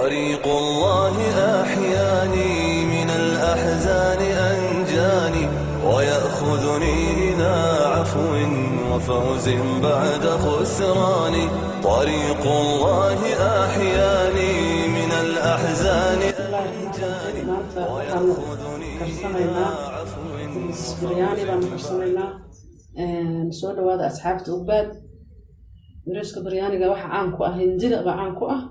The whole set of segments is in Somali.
طريق الله أحياني من الأحزان أنجاني ويأخذني إلى عفو وفوز بعد خسران. طريق الله أحياني من الأحزان أنجاني Maanta waxaanu ويأخذني إلى karsanaynaa عفو bariis biryaani baanu karsanaynaa. Soo dhawaada asxaabta Ugbaad. Bariiska biryaaniga waxa caan ku ah Hindida baa caan ku ah,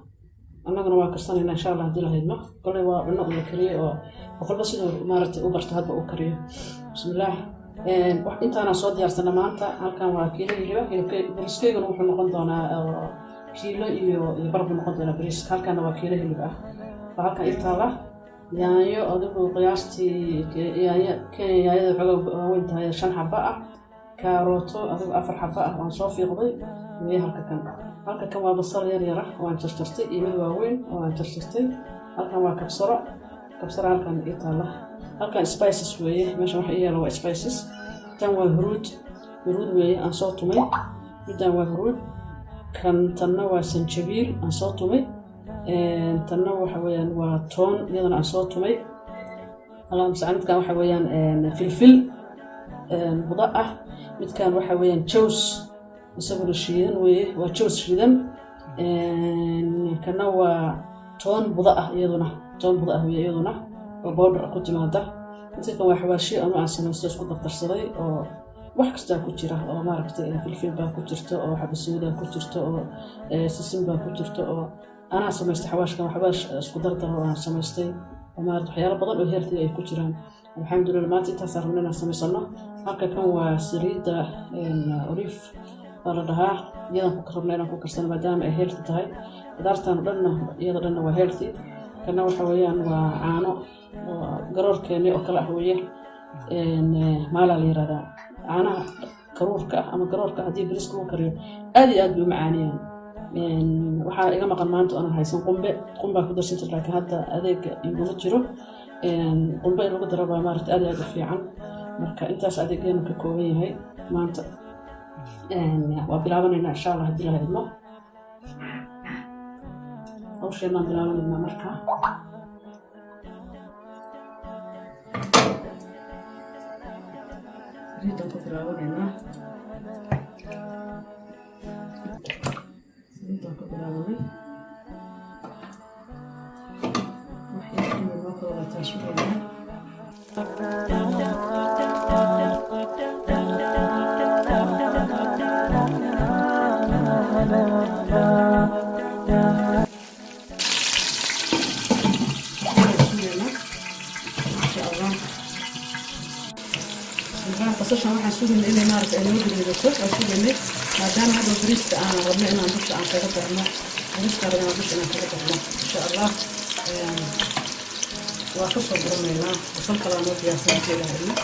annaguna waa karsanaynaa insha Allah haddii lahaydno. Koley waa cunno la kariyey oo boqolba siduu maaragtay u barto hadba uu kariyo. Bismillaah. Intaanaan soo diyaarsana maanta. Halkan waa kiilo hiliba. Hilibka bariiskeyguna wuxuu noqon doonaa oo kiilo iyo bar buu noqon doonaa bariiska. Halkaana waa kiilo hilib ah. Waa halkan ii taala yaanyo, adigu qiyaastii yaanyo Kenya, yaanyada waxoogaa waaweyn tahay, shan xaba ah. Kaarooto adigu afar xaba ah waan soo fiiqday weeye. Halka kan waa basal yar yar ah waan jarjartay iyo mid waaweyn oo aan jarjartay. Halkan waa kabsaro, kabsaro halkan ii taala. Halkan spices weeye, meeshan waxa ii yaala waa spices. Tan waa huruud, huruud weeye aan soo tumay. Middan waa huruud kan. Tanna waa sanjabiil aan soo tumay. Tanna waxa weeyaan waa toon iyadana aan soo tumay. Allahuma mustacaan. Midkan waxa weeyaan filfil budo ah. Midkan waxa weeyaan jaws, isaguna shiidan weeye, waa jaws shiidan. Kana waa toon budo ah, iyaduna toon budo ah weeye, iyaduna oo powder ku timaada. Midkan waa xawaashiyo anu aan samaysto, isku dardarsaday oo wax kastaa ku jira, oo maaragtay filfil baa ku jirto oo xabasoodaa ku jirto oo sisin baa ku jirto oo anaa samaystay. Xawaashkan waa xawaash isku dardar oo aan samaystay oo maaragtay waxyaalo badan oo healthy ay ku jiraan. Alxamdulillah, maanta intaasaan rabna inaan samaysano. Halka kan waa saliidda olive baa la dhahaa, iyadan ku rabna inaan ku karsano maadaama ay healthy tahay. Qudaartan dhanna, iyada dhanna waa healthy. Kana waxa weeyaan waa caano oo garoorkeeni oo kale ah weeye. Maalaa la yirahdaa caanaha karuurka ah ama garoorka. Haddii bariiska lagu kariyo aad iyo aad bay u macaaniyaan. Waxaa iga maqan maanta oonan haysan qumbe. Qumbaa ku darsan jir, laakiin hadda adeega iguma jiro. Qumbe in lagu daro baa maaragta aad iyo aad u fiican. Marka intaas adeegeenu ka kooban yahay maanta. Waa bilaabanaynaa insha Allah haddii la idmo. Hawsheenaan bilaabanaynaa. Marka saliidaan ku bilaabanaynaa, saliidaan ku bilaabanay. Wax yar inuu noo kala waataan sugaynaa. Sugaynaa insha Allah. Bismillah. Basashan waxaan sugaynay inay maaragta ay noo gaduudato waan sugaynay, maadaama hadda bariiska aan rabno inaan dusha aan kaga darno. Bariiska rabno inaan dusha inaan kaga darno insha Allah. Waa kasoo guranaynaa. Basal kalaa noo diyaarsan inta ilaahayno.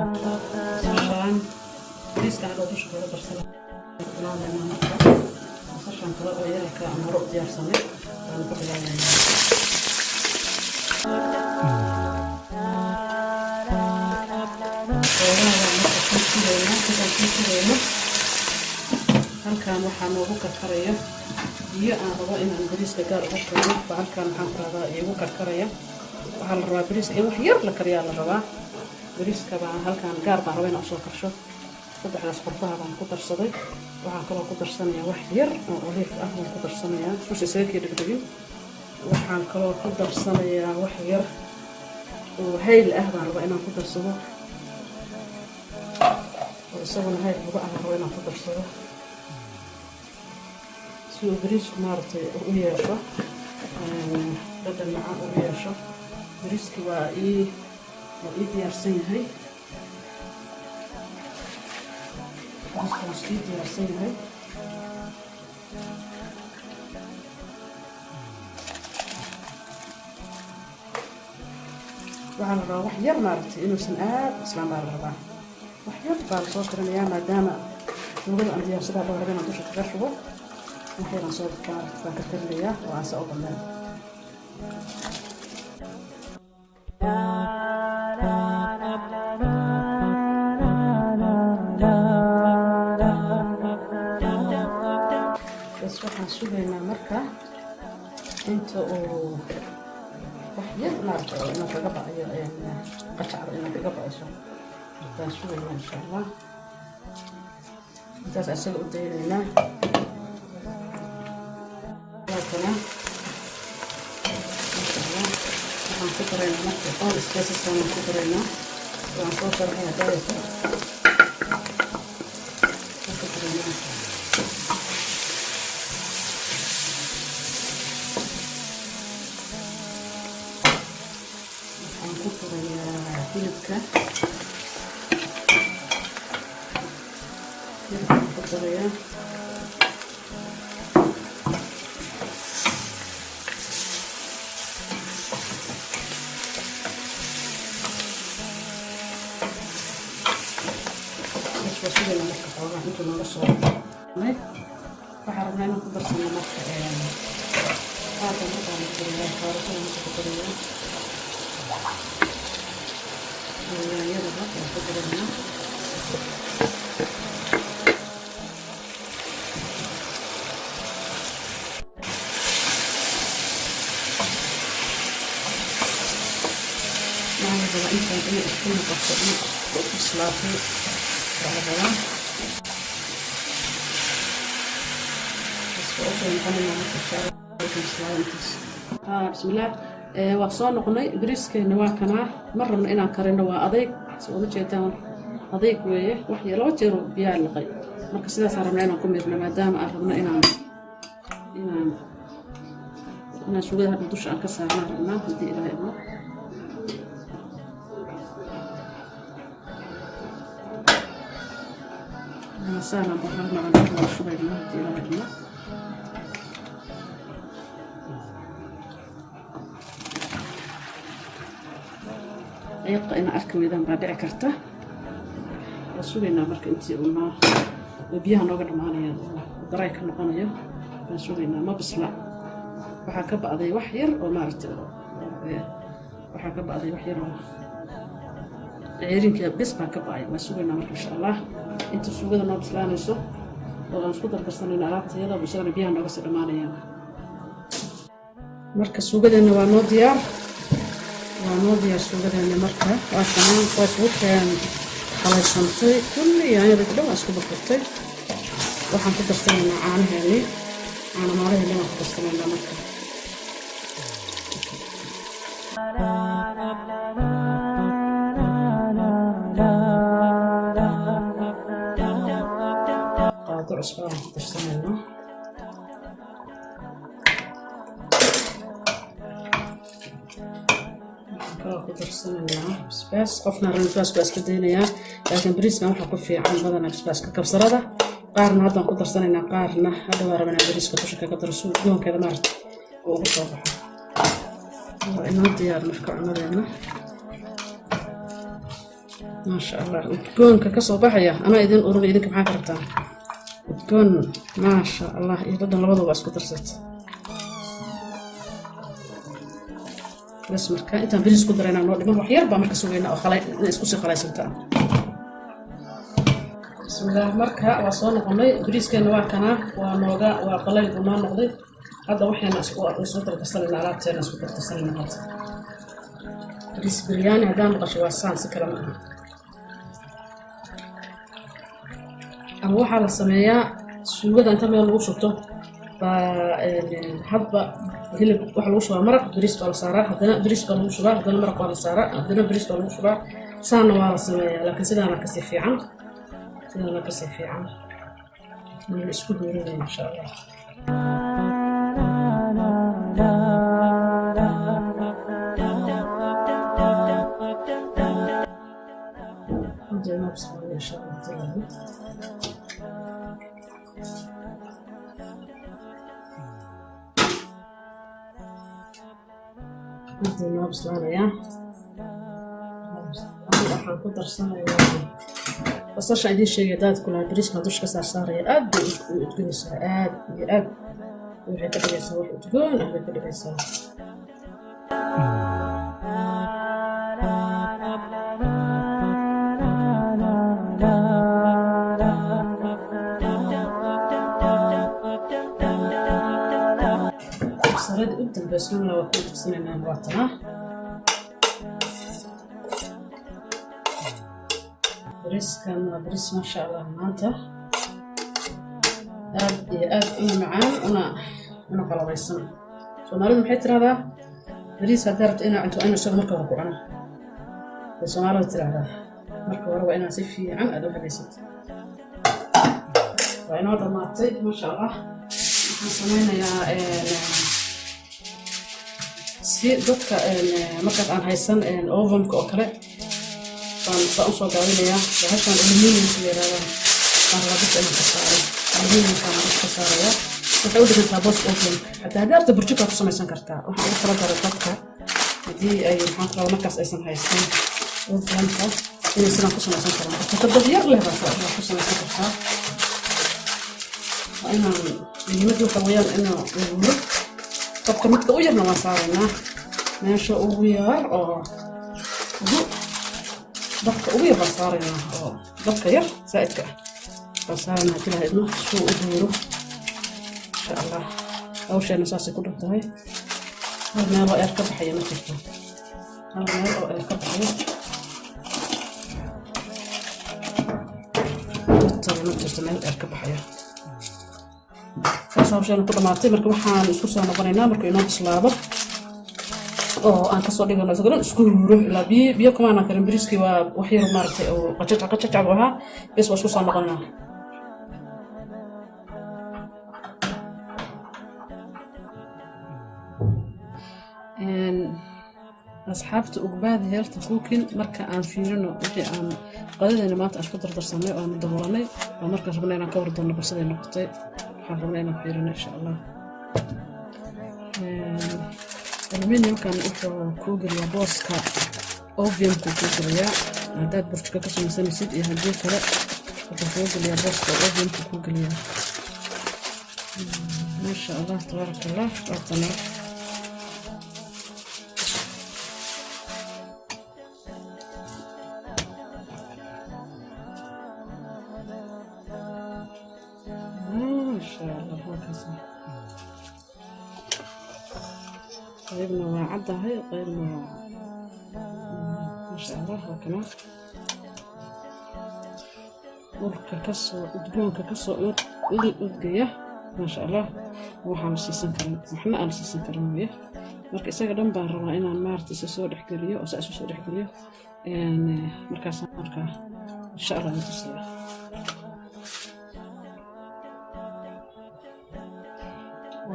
Basashaan bariiska hadhow dusha kaga darsana bilaabaynaa. Marka basashan kale oo yararka aan hore u diyaarsanay baanu ku bilaabaynaa. Xoogaha baan marka sii sugaynaa. Intaan sii sugayno, halkan waxaa noogu karkaraya biyo aan rabo inaan bariiska gaar ugu kariyo. Baa halkan waxaan ku rahdaa iigu karkaraya. Waxaa la rabaa bariiska in wax yar la kariyaa la rabaa. Bariiska baan halkan gaar baan raba inaan usoo karsho. Saddexdaas qorfaha baan ku darsaday. Waxaan kaloo ku darsanayaa wax yar oo olive ah waan ku darsanayaa suus isaga kii dhegdhegin. Waxaan kaloo ku darsanayaa wax yar oo hayl ah baan rabaa inaan ku darsado, oo isaguna hayl buga ah baan rabaa inaan ku darsado si uu bariisku maaragtay u yeesho dhadhan macaan u yeesho. Bariiski waa ii diyaarsan yahay. Bariiska waa ii diyaarsan yahay. Waxaa la rabaa wax yar maaragtay inuusan aad u islaan baa la rabaa. Wax yar baa lasoo karinayaa maadaama suugada aan diyaarsadaa dhowr raba inaan dusha kaga shubo. Wax yaraan soo baan ka karinayaa oo aan sa u badnayn. Waxaan sugaynaa marka inta uu wax yar maarata inuu kaga ba'ayo qajacda, inuu kaga ba'ayso baan sugaynaa, insha Allah. Intaas asaga u daynaynaa. Waakana, masha Allah. Waxaan ku daraynaa marka all spices baan ku daraynaa. Waan soo sharaxay hadayto. Waxaan ku daraynaa waxaan ku darayaa hilibka. Hilibkaan ku darayaa. Bas, waa sugayna marka xoogaa intuu nooga soo. Waxaan rabnaa inaan ku darsano marka qaarkan markaan ku darayaa kaarootada, marka ku darayaa yaanyada waan ku daraynaa. Waxaa la rabaa intaan inay isku noqoto, in isku bislaatay baa la rabaa. Bas, waa usoo noqonaynaa marka, insha Allah, markay bislaado intaas. Bismillaah. Waa soo noqonay. Bariiskeena waa kanaa. Ma rabno inaan karino, waa adayg. Soo uma jeedaan? Adayg weeye. Wax yar, laba jeer biyaa liqay. Marka sidaasaan rabnaa inaan ku mirno, maadaama aan rabno inaan suugada hadda dusha aan ka saarnaan rabnaa, haddii Ilaahay idmo. Saanaan baa hal maran wada shubaynaa, haddii Ilaahay idmo. Ciiqa ina arki weydaan baa dhici karta. Waa sugaynaa marka intii uu noo biyaha nooga dhammaanayaan oo daray ka noqonayo baan sugaynaa. Ma bisla. Waxaa ka ba'day wax yar oo maaragtay, waxaa ka ba'day wax yar oo ceerinka bes baa ka ba'ay. Waa sugaynaa marka, insha Allah, inta suugada noo bislaanayso oo aan isku dardarsanayno alaabtayada, isagana biyaha nooga sii dhammaanayaan. Marka suugadeenna waa noo diyaar, waa noo diyaar suugadeena. Marka waa kanaan, waa isugu keen halaysantay kulli, yaanyada dhan waa isku burburtay. Waxaan ku darsanaynaa caanaheeni, caano maalaheeni waan ku darsanaynaa marka. Qaado cusbo aan ku darsanaynaa. Waxaan kaloo ku darsanaynaa basbaas. Qofna ran basbaaska waa iska daynayaa, laakiin bariiskan waxaa ku fiican badanaa basbaaska, kabsarada. Qaarna haddaan ku darsanaynaa, qaarna hadha waa rabnaa bariiska dusha kaga daro si udgoonkeeda maarata uu ugu soo baxo. Waa inoo diyaar marka cunadeena, maasha Allah. Udgoonka kasoo baxaya anaa idin urin. Idinka maxaa ka rabtaan? Udgoon, maasha Allah, iyo dhadhan labadaba waa isku darsata. Bas, marka intaan bariis ku daraynaa noo dhiman wax yar baa marka sugaynaa oo khalay inay isku sii khalaysanta. Bismillaah. Marka waa soo noqonay. Bariiskeena waa kanaa, waa nooga, waa qalayl buu noo noqday. Hadda waxayna isku dardarsanayna alaabteena, isku dardarsanayna. Hadda bariis biryaani haddaan maqasho waa saan, si kale ma aha. Ama waxaa la sameeyaa suugada inta meel lagu shubto baa hadba hilib waxa lagu shubaa, maraq bariis baa la saaraa, haddana bariis baa lagu shubaa, haddana maraq waa la saaraa, haddana bariis baa lagu shubaa. Saana waa la sameeyaa, laakiin sidaana kasii fiican, sidaana kasii fiican. Waan isku dooranaya, insha Allah. Hadda inoo bislaanaya, insha Allah taala. Hadda inoo bislaanayaa. Waxaan ku darsanayaa basasha idiin sheegay daadku lahaa. Bariiskan dusha ka saarsaaraya aad bay u udgonaysaa, aad iyo aad. Waxay ka dhigaysaa wax udgoon ah bay ka dhigaysaa. Taladii u dambeysana waa ku tursanaynaa, waa tanaa. Bariiskan waa bariis, maasha Allah, maanta aad iyo aad una macaan una qalabaysan. Soomaalidu maxay tirahdaa? Bariis haddaa rabto inaa cunto, waa inuu isaga marka hore ku cuno bay Soomaalidu tirahdaa. Marka hore waa inaa si fiican aad u habaysato. Waa inoo dhammaatay, maasha Allah. Waxaan sameynayaa si dadka markaas aan haysan ovenka oo kale baan usoo gaabinayaa. Bahashan aluminiumka la yirahdaan baan rabaa dadka inaan ka saaro. Aluminiumkaan dadka ka saaraya, waxay u dhigantaa boos oven. Xataa haddii arta burjiko ku samaysan kartaa. Waxaan ugu talagalay dadka haddii ay, maxaan ku rabaa, markaas aysan haysan ovenka, inay sidaan ku samaysan karaan. Burjiko dab yar leh baa ku samaysan kartaa. Waa inaan, muhiimaddu waxa weeyaan inuu uuro dabka. Midka u yarna waan saaraynaa, meesha ugu yar oo ugu dabka ugu yar baan saaraynaa, oo dabka yar zaa'idka ah baan saaraynaa hadii laha idmo suu u huuro, insha Allah. Hawsheena saasay ku dhan tahay. Hal meel oo air ka baxaya ma jirto, hal meel oo air ka baxayo ma jirto, meel air ka baxaya. Saas hawsheena ku dhamaatay. Marka waxaan isku soo noqonaynaa marka inoo bislaado oo aan kasoo dhigano, isaga dhan isku huuro. Ilaa biyo biyo kumaanaan karin bariiskii, waa wax yar maaragtay oo qajajac qajajac buu ahaa bes. Waa isku soo noqonaa. Asxaabta Ugbaad Healthy Cooking, marka aan fiirino wixii aan qadadeena maanta aan isku dardarsanay oo aan daboolanay, waa markaan rabnay inaan ka war doonno bal siday noqotay. Waxaan rabnay inaan fiirino, insha Allah. Aluminiumkan wuxuu kuu geliyaa booska ovenku kuu geliyaa. Haddaad burjiko ka samaysanaysid iyo haddii kale, wuxuu kuu geliyaa booska ovenku kuu geliyaa. Maasha Allah, tabaaraka Allah, waatana. Maasha Allah, halkaas qaybna waa caddahay, qaybna waa, maasha Allah. Waa kana urka kasoo udgoonka kasoo udgaya, maasha Allah. Waxaan la siisan karin, waxna aan la siisan karin weye. Marka isaga dhan baan rabaa inaan maarata isa soo dhexgeliyo oo saa isu soo dhexgeliyo. Markaas markaa insha Allah na tusaya.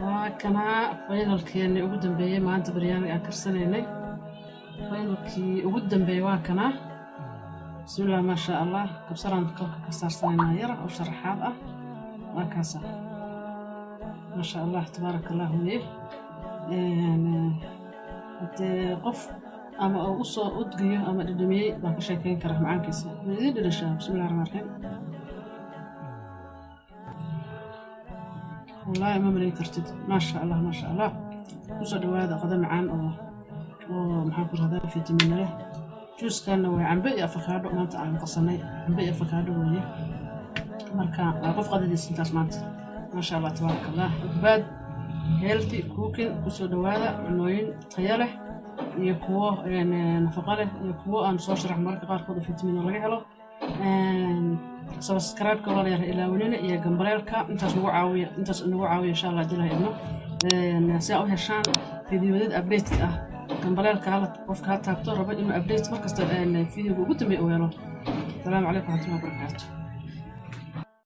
Waa kanaa finalkeeni ugu dambeeyey maanta, baryaani aan karsanaynay finalkii ugu dambeeyey waa kanaa. Bismillah, maasha Allah. Kabsaraan korka ka saarsanaynaa yar oo sharaxaad ah. Waa kaasa, maasha Allah, tabaaraka Allah weye. Hadee qof ama uu usoo udgiyo ama dhadhamiyey baan ka sheekeyn karaa macaankiisa. Ma idiin dhadhashaa? Bismillahi raxmaan raxiim. Wallaahi ma malayn kartid, maasha Allah, maasha Allah. Kusoo dhawaada qado macaan oo maxaan ku rahdaa, fitamiina leh. Juuskanna waa cambe iyo afakaadho maanta aan qasanay, cambe iyo afakaadho weeye. Marka waa qof qadadiisa intaas maanta, maasha Allah, tabaaraka Allah. Ugbaad Healthy Cooking, kusoo dhawaada cunooyin tayo leh iyo kuwo nafaqo leh iyo kuwo aan soo sharax mararka qaarkood oo fitamiino laga helo. Subscribe-ka, walaalayaal, ha ilaawanina, iyo gambaleelka. Intaas nagu caawiya, intaas nagu caawiya, insha Allah, hadii la idmo, si aa u heshaan fiidiyoyada update-ka ah. Gambaleelka hala qofka ha taabto rabo inuu update markasta fiidiyowga ugu dambeeya uu helo. Asalaamu calaykum waraxmatullahi wabarakaatu.